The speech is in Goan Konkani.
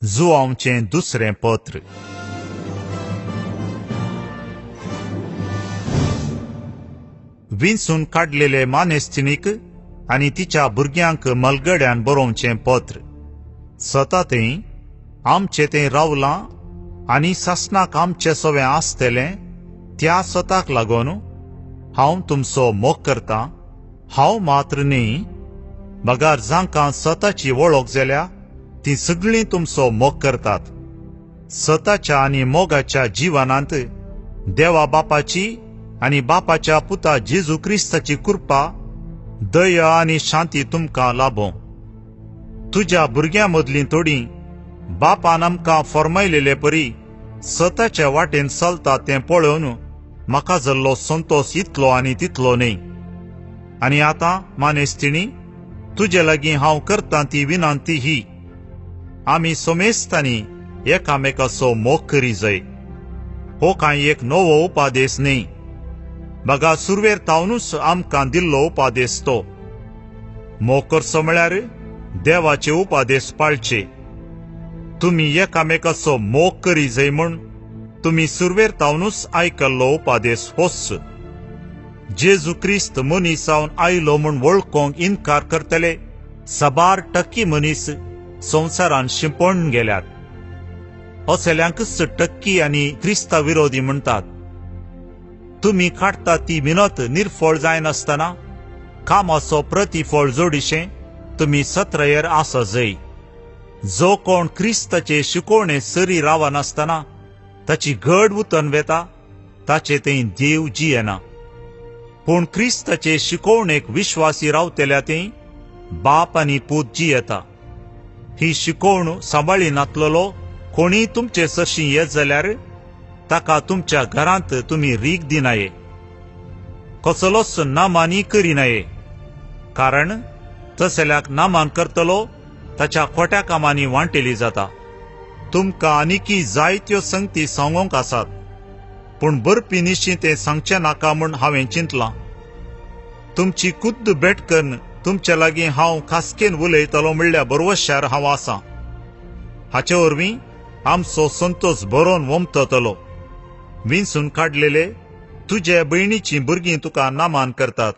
जुआंवचें दुसरें पत्र. विंचून काडलेले मानेस्तिणीक आनी तिच्या भुरग्यांक मलगड्यान बरोवचें पत्र. स्वता थंय आमचें थंय रावलां आनी सासणाक आमचें सवें आसतलें त्या स्वताक लागून हांव तुमचो मोग करतां. हांव मात्र न्ही, बगार जांकां स्वताची वळख जाल्या ती सगळीं तुमचो मोग करतात. स्वताच्या आनी मोगाच्या जिवनांत देवा बापाची आनी बापाच्या पुता जेजू क्रिस्ताची कृपा, दया आनी शांती तुमकां लाभों. तुज्या भुरग्यां मदलीं थोडीं बापान आमकां फर्मायलेले परी स्वताच्या वाटेन चलता तें पळोवन म्हाका जाल्लो संतोश इतलो आनी तितलो न्ही. आनी आतां मानेस्तिणी, तुजे लागीं हांव करतां ती विनंती ही, आमी सोमेस्तांनी एकामेकाचो मोग करी जाय. हो कांय एक नवो उपादेश न्ही, बगा सुरवेर तावनूच आमकां दिल्लो उपादेश तो. मोग करचो म्हळ्यार देवाचे उपादेश पाळचे. तुमी एकामेकाचो मोग करी जाय म्हूण तुमी सुरवेर तावनूच आयकल्लो उपादेश होच. जेजू क्रिस्त मनीस जावन आयलो म्हूण वळखूंक इनकार करतले साबार टक्की मनीस संवसारान शिंपण गेल्यात. असल्यांकच टक्की आनी क्रिस्ता विरोधी म्हणटात. तुमी काडटा ती मिनत निर्फळ जायनासतना कामाचो प्रतिफळ जोडिशें तुमी सत्रयर आसा जय. जो कोण क्रिस्ताचे शिकोवणे सरी रावनासतना ताची घड उतन वेता ताचे थंय देव जियेना. पूण क्रिस्ताचे शिकोवणेक विश्वासी रावतल्या थंय बाप आनी पूत जियेता. ही शिकोवण सांबाळी नातलेलो कोणीय तुमचे सरशीं येत जाल्यार ताका तुमच्या घरांत तुमी रीग दिनाये, कसलोच नामानी करिनाये. कारण तसल्याक नामान करतलो ताच्या खोट्या कामांनी वांटेली जाता. तुमकां आनीकी जायत्यो संगती सांगूंक आसात, पूण बरपी निशी तें सांगचें नाका म्हूण हांवें चिंतलां. तुमची खुद्द भेट करून तुमचे लागीं हांव खासकेन उलयतलो म्हणल्या बरवशार हांव आसां. हाचे वरवीं आमचो संतोश बरोवन वमततलो. विंचून काडलेले तुजे भयणीचीं भुरगीं तुका नामान करतात.